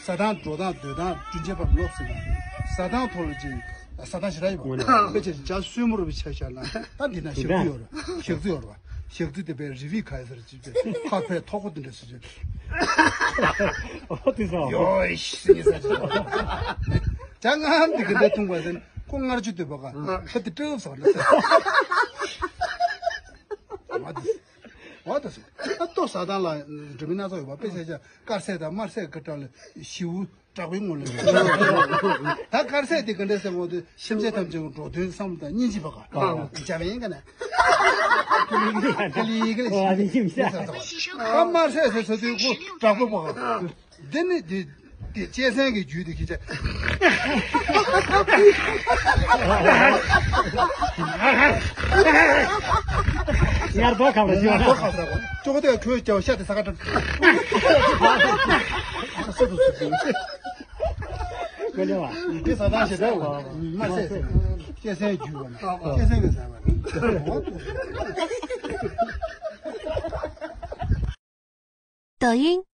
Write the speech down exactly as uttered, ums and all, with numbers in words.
ཟ་སྟངས་འགྲོ་སྟངས་སྡོད་སྟངས་སྤྲིན་ཆེན་པར་ལོག་ཟེར་ན། ཟ་སྟངས་ཐོག་ལ་ཅིག་ཟ་སྟངས་ཞེ་དྲག་ཡོད་པ། དཔེ་ཆ་ཇ་སྲུ་མོ་རུ་བའི་ཆ་བཞག་ན་ད་འདི་ན་ཞག་རྩི་ཡོད་རེད། ཞག་རྩི་ཡོད་རེད་བ། ཞག་རྩི་དེ་པའི་རི་བི་ཁ་ཡ་ཟེར་ཅིག་པའི་ཁ་ཕའི་ཐོག་པོ་དེ་འདྲ་ཟེར་ཅིག་ཨོ་དེ་ཟ། ཡོ་ཤི་ཟེར་ཅིག་ཇ་ངམ་དེ་ག་འདྲ་འཐུང་བ་ཟེར་ཁོ་ངར་ཅུ་འདོད་པ་ག་ཁ་དེ་སྤྲབས་ཟེར་ལ་ཟེར། འོ་དེ་ཟ། ཨ་ལྟོ་ཟ་སྟངས་ལ་འགྲོ་མི་སྣ་ཚོགས་ཡོད་པ། དཔེ་ཆ་ཆ་དཀར་ཟས་དང་དམར་ཟས་ཀྱི་གྲས་ལ་ཞི་བོ་དྲག་པོའི་ངོ་ལ། ད་དཀར་ཟས་དེ་ག་འདྲ་ཟེར་བ་དེ་སེམས་ཅན་ཐམས་ཅད་ཀྱི་འགྲོ་དོན་བསམ་བློ་དང་སྙིང་རྗེ་བ་ག་ཇ་བན་ག་ན་ཀ་ལི་ཀ་ལི་ཞི་བོ་ཟ་ཟ་བ། ད་དམར་ཟས་ཟེར་ཟ་དུས་ཁོ་དྲག་པོ་བ་ག་འདི་ནི་འདི་འདི་གཅན་གཟན་གྱི་རྒྱུད་དེ་ཁྱེད་ཅག་ངར་རྡོ་ཁམས་ལ་ཞུ་བ། རྡོ་ཁམས་ཟེར་བ། ཅོག་དེ་ཁོའི་ཀྱང་ཤ་དེ་ས་ཁ་གྲམ། ས་དུ་སུ་སུ། ཀོ་ལེ་བ། དེ་ས་དང་ཞེ་དྲག་བ། མ་ཟད་ཟེར། གཅན་གཟན་རྒྱུད་བ་ན། གཅན་གཟན་གྱི་ཟེར་བ། 抖音。